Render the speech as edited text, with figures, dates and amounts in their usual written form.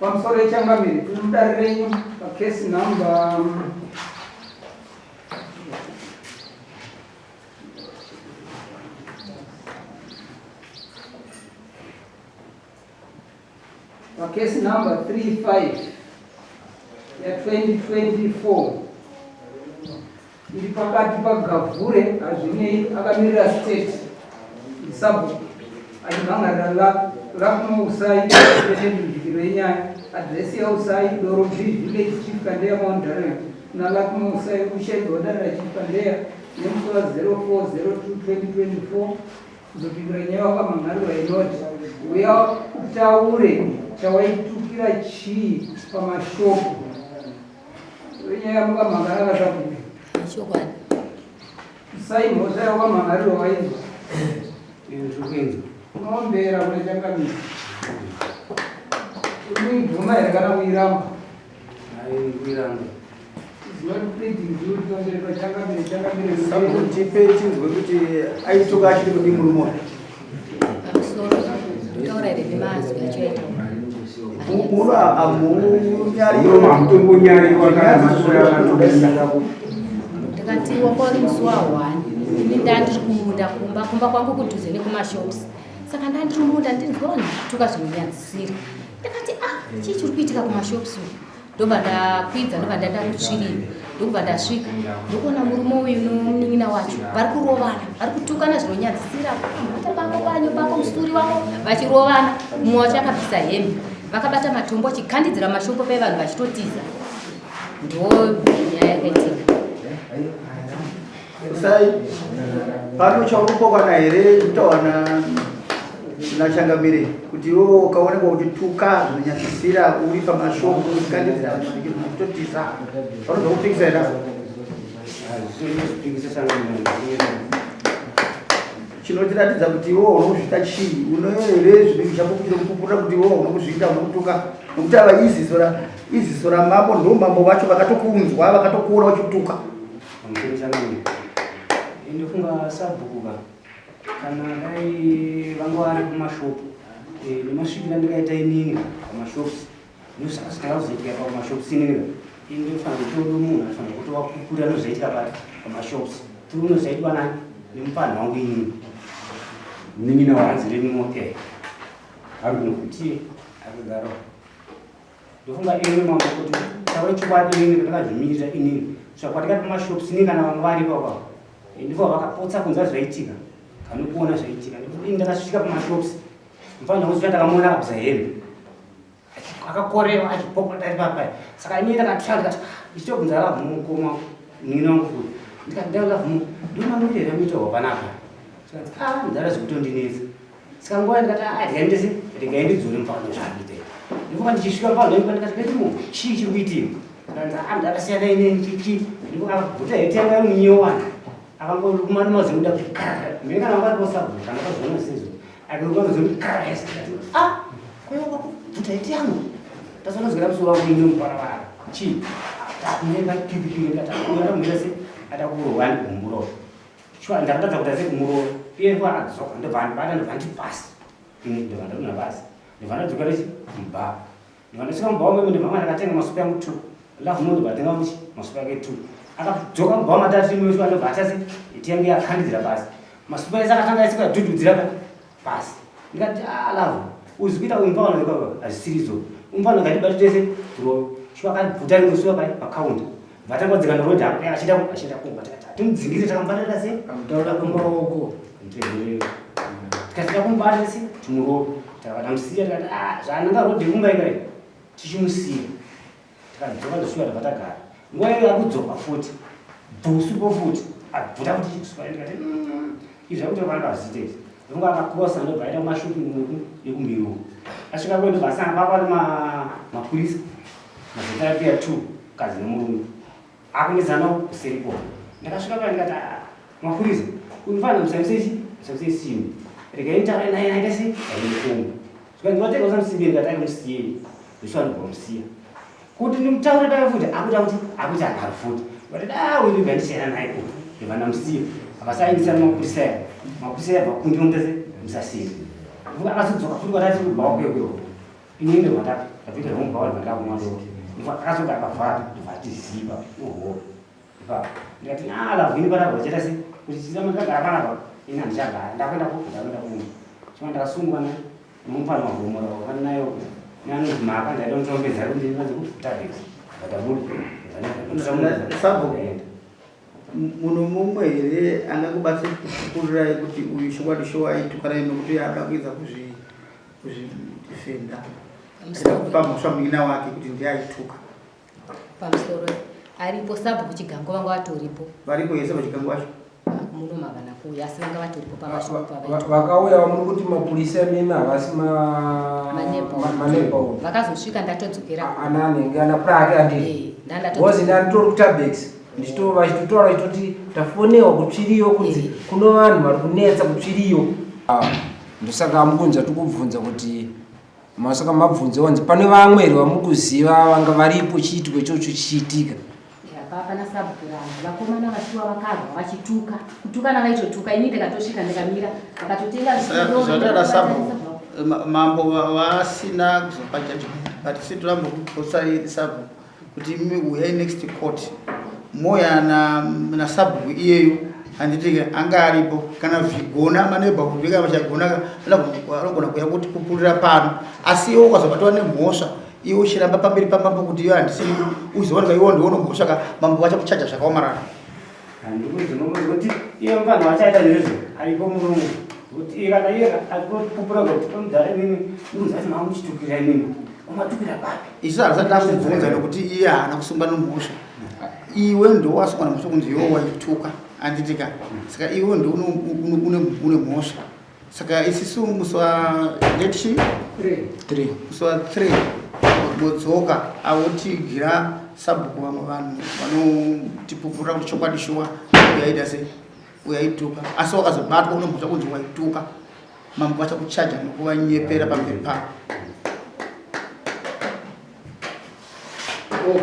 Pamusoro yechangamire, tiri mudare renyu pacase number pacase number 35 ya 2024 iri pakati paGavhure Hazvinei akamirira state sabhuku achimhan'arira Luckmore Usai nemibikiro yenyaya adhiresi yaUsai Doro B village Chief Kandeya Mount Darwin kuna Luckmore Usai ushaidza wadarira Chief Kandeya nemusi wa 0402 2024 kuzopindura nyaya wakamhan'arirwa inoti uya utaure chawaitukira chii pamashopu Wenyaya mukamhan'ara vasabhuku. Chokwadi. Sai mhosva yawakamhan'arirwa wainzwa. Ndiri Unombera kuna changamire. Unoibvuma here kana kuiramba? Hai kuiramba. Is not pleading guilty pamberi pachangamire changamire. Sabhuku tipe tinzwe kuti aituka achiri kudii murume uyu. Pamusoro taura here nemazwi acho aitaura. Muno hamunyariwo hamutongonyariwa kana mashure akatobuda. Ndikati wanga uri musi wa one ini ndandiri kumunda kumba kumba kwangu kudhuze nekumashops saka ndandiri munda ndinzwa vanhu vachituka zvinonyadzisira ndakati ah chii chiri kuitika kumashops uku ndobva ndakwidza ndobva ndaenda kutsvirira ndokubva ndasvika ndokuona murume uyu nomunin'ina wacho vari kurovana vari kutukana zvinonyadzisira mhata pako panyo pako musuri wako vachirovana mumwe wacho akabvisa hembe vakabata matombo achikandidzira mashoko paye vanhu vachitotiza ndo nyaya yakaitika. Usai pano chaurikokana here kutaura nachangamire kuti iwe ukaonekwa uchituka zvinonyadzisira uri pamashoko uchikandidzira vanhu vachitotiza vanoda kupikisa here chinotiratidza kuti iwe unokuzviita chii uno here zvinhu chako kuchiri kupupurira kuti iwe unokuzviita unokutuka nokuti ava iziso ramambo ndo mambo vacho vakatokunzwa vakatokuona uchituka Pamusoro changamire. Ndofunga sabhuku ka kana dai vanga vari kumashopu eh, nemasvikiro andikaita inini pamashops ndozvakazoitika pamashops inini ka ini ndofanira kutoona munhu anofanira kutovapupurira nozvaitika pamashops tiri unozaitwa nani nemupanhu wangu inini munin'ina wahanzi renimoke ari kunokuti akagara Ndofunga ini mambo kuti taura chokwadi inini ndakazvimirira inini kusvika kwatikati kumashops ini kana vamwe varipo apa ndipo vakapotsa kunzwa zvaitika kana kuona zvaitika ini ndakasvika pamashops mfanira kusvika ndakamuona akabvisa hembe akakorewa achipopota ari papa saka ini ndakatya ndikati ndichitobvunza lavhu mukoma munin'ina wangu futi ndikati ndalavhu ndomamirira muitawa panapa tikanzi ah ndara zvekutondinetsa Saka nguva ndikati ah regai ndese regai ndidzore mufana zvakuita. Ndikuva ndichisvika pano ndipo ndikati ndati mu chii chiri kuitika. Ndanzi ah ndakasiyana ine chichi ndiko akabvuta heti yanga iri munyewana. Akangoruma nemazimu kuda kuti kara. Mimi kana wanga aripo sabhuku kana kazoona zizvo. Akaruma mazimu kuti kara yese ndikati ah kwa hiyo wakubvuta heti yangu. Tazoona zvikara musoro wangu ine muparavara. Chii? Takumira kipi kipi ndikati ah se atakurohwa ndigumburo. Shuwa ndakatadza kuita sei kumurova iye ndipo akadzoka ndobva andibata ndobva anditi pasi ini ndobva ndadonha pasi ndobva ndadzoka rechi mubhawa ndobva ndasvika mubhawa memo ndobva mwana akatenga masupu yangu two love mo ndobva atenga muchi masupu yake two akadzoka mubhawa matatu imwe shuwa ndobva atase iti yangu yakandidzira pasi masupu ese akatanga ese kuyadhudhudzira pa pasi ndikati ah love uzi kuita uyu mfana uyu hazvisirizo umfana ngatibate tese tirove shuwa akabvuta rimwe shuwa pai pakaunta Vatanga kudzika neroad apo achienda achienda kumba tikati timudzingise takamubata sei? Kamutaura kumaoko. Tikati takumubata sei? Timurove. Takatamusiya tikati ah zvaananga road yekumba ikai tichimusiya. Tikadzoka ndosvika tabva tagara. Nguva iyo yakudzoka futi. Bvusupo futi. Abvuta futi chikusupa ndikati mm, izvi zvakuti vanhu vazviite izvi. Ndonga akakrosa ndobva aenda kumashopping ekumbiri uko. Asvika kwedu ndobva asanga papa nemapurisa. Mazotherapia 2 mukadzi nemurume akunetsana kuseri ko ndakasvika paya ndikati ah, mapurisa uyu mfana musamise chi musamise simbi regai nditaure naye naita sei aine kumba zvikanzi watega usamusimbie ndikati ai musiyei ndosvika ndobva musiya kuti ndimutaure paya futi akuita kuti akuita nharo futi but da uyu ndibva ndisiyana naye uyu ndibva ndamusiya avasaindisana mapurisa aya mapurisa aya bva kundi mutase musasiye akazodzoka futi kwatati kubva wakwekwewo inini ndobva ndapa Ndapinda mubhawa ndakumwa doro. Akasvika akavhara ndobva atiziva uhope. Ipapo ndikati ah lavhini panapa uchaita sei kuti chizama ndakagara panapa ini handichagara ndakuenda kupi ndakuenda kumba. Chima ndakasungwa ne nomufana wavhomora wakanayo neanonzi maka ndaida kutombedza kuti ndinanzi kutabex ndatabuda. Sabhuku. Munhu mumwe here angakubatsira kupupurirai kuti uyu chokwadi shuwa aitukanai nokuti ada kuedza kuzvidefenda aida kupa mhosva munin'ina wake kuti ndiye aituka Pamusoro aripo sabhuku Chigango vanga vatoripo. Varipo yese pachigango vacho muno mavana kuuya asi vanga vatoripo pamashop pavaita. Vakauya vamuri kuti mapurisa imimi havasi maneighborhood. Vakazosvika ndatodzokera. Ana anenge ana prake andii. Because ini anditori kutabex vachitotaura vachitoti tafonewa kutsviriyo kunzi kuno vanhu vari kunetsa kutsviriyo. Ndosaka mukunzi tikubvunza kuti masaka mabvunze wanzi pane vamwe here vamukuziva vanga varipo chiitiko ichocho chichiitika. Hapana sabhuku rangu vakomana vashuwa vakarwa vachituka kutukana vaitotuka ini ndikatosvika ndikamira vakatotenga zvatada sabhuku mambo vasina kuzopa judgment but si toramba kukutsai sabhuku kuti imi uyai next court moya nasabhuku iyeyo handiti anga aripo kana zvigona maneighborhood eka vachagona anogona kuya kuti kupurira pano asi iwe ukazobatwa nemhosva iwe uchiramba pamberi pamambo kuti iwe handisi uzowanika iwe ndiwo nomhosva ka mambo vachakuchaja zvakaomarara Handikuti iye mufana wachaita izvozvo aripo murume kuti iye kana iye akupupura kuti pamudhara imimi ndikuzati mamuchitukira imimi umatukira papi isu hatisati takubvunza nekuti iye haana kusungwa nomhosva iwe ndowasungwa nemhosva kunzi iwe waituka anditika saka iwe ndo une mhosva saka isisu musi wa date chi 3 musi wa 3 modzoka avotigira sabhuku vamwe vanhu vanotipupurira kuti chokwadi shuwa uyaita sei uyaituka asi wakazobatwa unomhosva kunzi waituka mambo vachakuchaja nokuvanyepera pamberi pavo. Oh,